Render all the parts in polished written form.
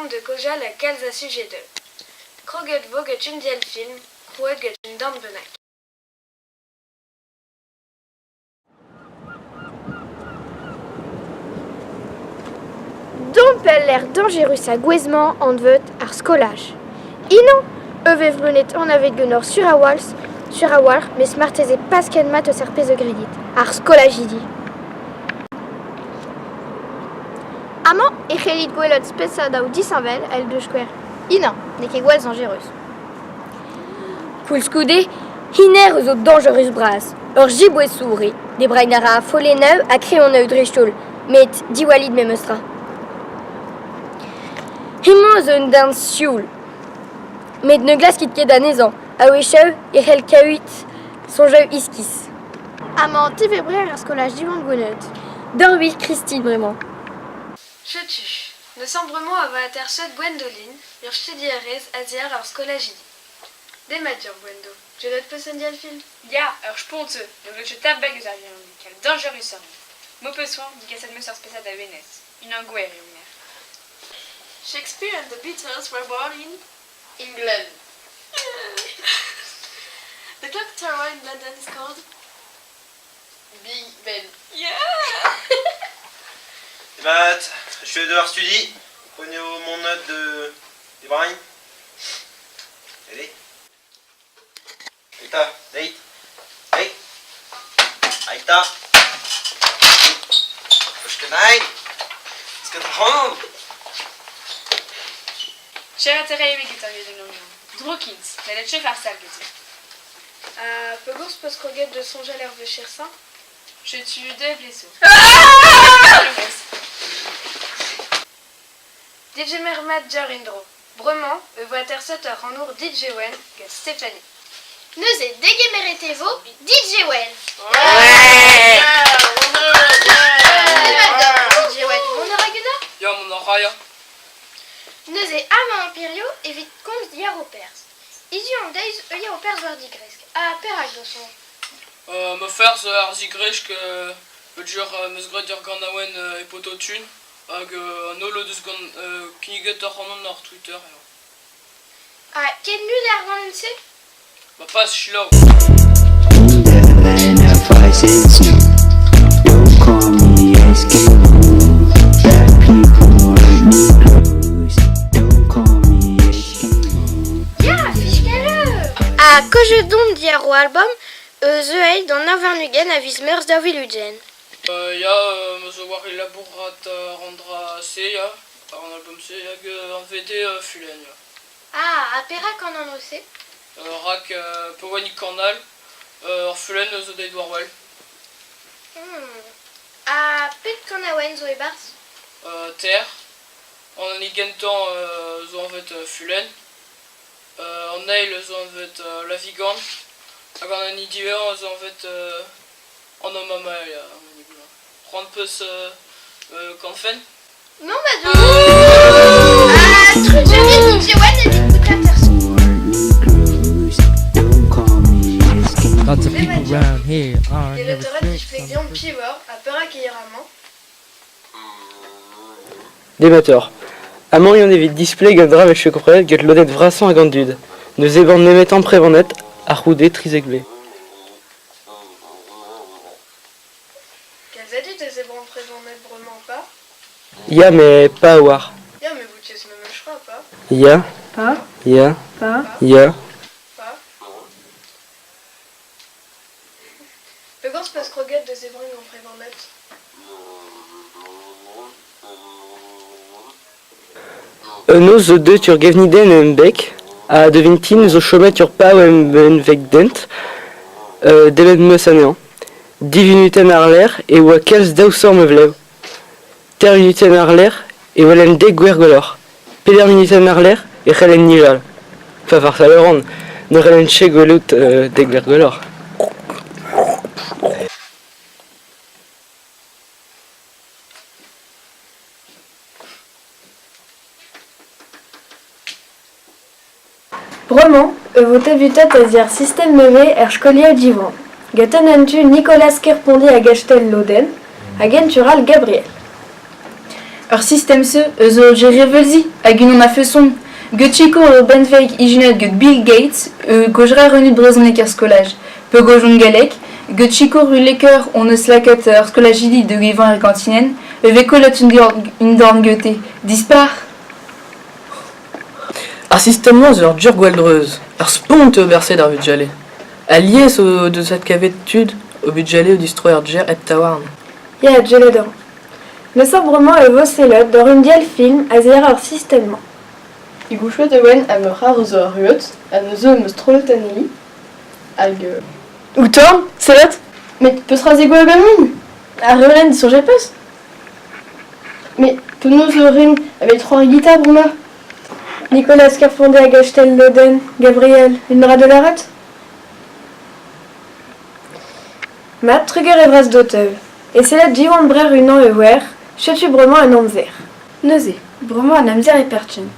vont de kaozeal a kalz a sujedoù. Kroget 'vo get un diell-film krouet get un dorn bennak. Dont pell-lec'h dañjerus ha gouez-mañ anvet ar skolaj. Eno e vez brunet anavet ganeoc'h sur a-walc'h, sur a-walc'h, mes marteze pas ken mat eus ar pezh a gredit, ar skolajidi. Amañ e c'hellit gwelet spesadoù disheñvel èl da skouer. Ina n'eo ket gwall zañjerus. Koulskoude, hiner zo dañjerus-bras. Ur jiboesour eo. Debriñ a ra follennoù ha kreoñoù dreist-holl, met diwallit memes tra. Hemañ zo un den sioul. Met ne glaskit ket anezhañ. A-wechoù e c'hell kaout soñjoù iskis. Amañ TV-Brer er skolaj Diwan Gwened. Dorvit Christine bremañ. Setu, n'eus bremañ a vo aterset Gwendoline, ur studierez a-ziàr ar skolajidi. Demat deoc'h Gwendo, gellet 'peus un diell-film? Ya, ur spont eo, ne vo ket tabak eus ar vihan, kel dañjerus on. M'ho peus c'hoant, digaset 'm eus ur spesad a wenez. Unan gwer eo honnezh. Shakespeare and the Beatles were born in England. The clock tower in London is called Big Ben. Yeah! Mat, je suis ar studi. Prenez mon note de Ibrahim. Allez. Aïta, deit. Hey. Aïta. Eus ket Cher a evit ar gelennourion. Drouk int, n'hellet ket farsal gete. Ha pegoulz 'peus kroget da soñjal er vicher-se? Setu dev leso. Degemer mat deoc'h en-dro. Bremañ e vo aterset ar rannvro DJ Wen gant Stéphanie. Neuze degemeret e vo DJ Wen. Demat deoc'h DJ Wen, mont a ra ganeoc'h? Ya, mont a ra, ya. Neuze amañ Imperio evit komz diàr ho perzh. Hiziv an deiz e ya ho perzh war digresk. Ha perak d'ho soñj? Ma ferzh ar zigresk peogwir 'm eus graet ur ganaouenn e Pototun hag an holl o deus gant kinniget ac'hanon àr Twitter. Ya. Ha ken mut ar ganaouenn-se? Ma pas selaou. Ya, fiskal Ha kaojet omp diàr o album eus aet d'an nav warn-ugent a viz Meurzh 2020. Ya, me zo war e labourat àr an dra-se, ya, àr an album-se, hag anvet eo Fulenn, ya. Ah, ha perak an anv-se? Rak Pewanig Kanal, ur fulenn zo deuet war-wel. Ha pet kanaouenn zo e-barzh? Ter. An hini gentañ zo anvet Fulenn. An eil zo anvet La Vigorne. Hag an hini diwezhañ zo anvet An Omama, ya, an hini gwellañ. C'hoant 'peus kanfen? Non, bah non. Ah, truc de DJ Wen evit bout aterset. Lots of people round here are Gellet never a ret sick. displegiñ pivor ha perak e ra amañ? Demat Amañ eo evit displeg un dra 'vefe komprenet get lodenn vrasañ ag an dud. Ne zebront nemet amprevaned a-c'houde 13 vloaz. Kalz a dud a zebr amprevaned bremañ pa? Ya, met pas a-walc'h. Ya, met boutez memes tra, pa? Ya. Pa? Ya. Pa? Ya. Pa? Pegoulz 'peus kroget da zebriñ amprevaned? Un noz zo deuet ur gevnidenn em beg ha da vintin zo chomet ur pav em benveg-dent. Debret 'm eus anezhañ. Div vunutenn àr-lerc'h e oa kalz daousoc'h ma vlev. Teir vunutenn àr-lerc'h e welen dek gwech gwelloc'h. Peder munutenn àr-lerc'h e c'hellen nijal. Enfin, farsal a ran, ne c'hellen ket gwelout dek gwech gwelloc'h. Bremañ e vo tabutet a-ziàr sistem nevez er skolioù Diwan, get un entu Nikolaz Kerpondi a Gastell-Lodenn hag en tu all Gabriel. Ur sistem-se eus ur reveulzi hag unan a-feson. Get sikour ur benveg ijinet get Bill Gates e gojra reunit brezhoneg er skolaj. Peogwir galleg, get sikour ul lekeur hon eus lakaet ur skolajidi da evañ er gantinenn e vez kollet un dorn gante. Dispar! Ar sistem-mañ zo ur jeu gwall-dreuz. Ur spont eo ober-se d'ar vugale. Alies o deus adkavet tud o bugale o distro er gêr hep taouarn. Ya, gellet eo. Neusoc'h bremañ e vo sellet doc'h un diell film a-ziàr ar sistem-mañ. Gouchouet e oan ha ma c'har zo arruet ha neuze em eus trollet anezhi hag Outorn, sellet Met petra zegouezh ganin? Ar reolenn disoñjet 'peus? Mais penaos o rin avec c'hoari gitar bremañ? Nicolas Kerfondé a Gastell Lodenn, Gabriel, un dra da lâret? Mat, trugarez vras d'ho teul. E sellet Diwan Brer unan e oer, setu bremañ an amzer. Neuze, bremañ an amzer e Perc'hen.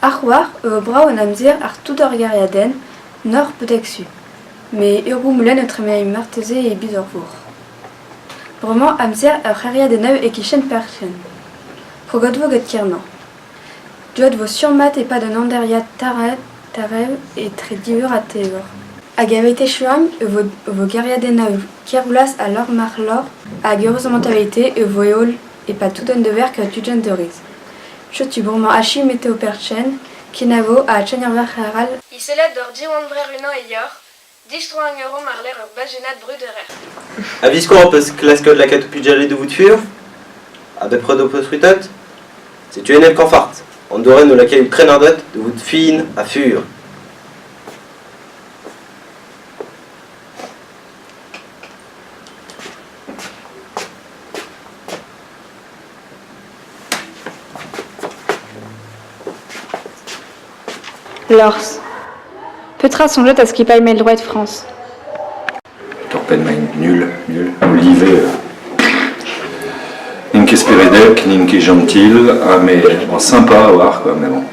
Ar c'hoar eo brav an amzer àr tout ar gêriadenn, norzh betek su. Met ur goumoulenn o tremen marteze e biz ur vourc'h. Bremañ amzer ur c'hêriadennoù e-kichen Perc'hen. Kroget 'vo get Kernañ. Deuet 'vo sur-mat e-pad un hanteriad tarev etre div eur ha teir eur. Hag aveit echuiñ e vo kêriadennoù Kervloaz ha Loc'h-Marc'h-Loc'h hag eüruzamant avete e vo heol e-pad tout an dever kaout ugent deurvezh. Setu bremañ achu meteo Perc'hen, kenavo ha adcheñver arall. Iselat doc'h Diwan Brer unan e yoc'h, distroañ euromp àr-lerc'h ur bajennad bruderezh. A-viskoazh ho peus klasket lakaat ho pugale da vout fur? A bepred ho peus c'hwitet? Setu enep kañfard, an doare o lakaio krennarded da vout fin ha fur. Lors, Petra soñjet a skipailh mell-droad Frañs? Torr-penn nul, nul. Olive, n'int ket speredek, n'int ket jentil, ha mais bon, sympa a oar, quoi, mais bon.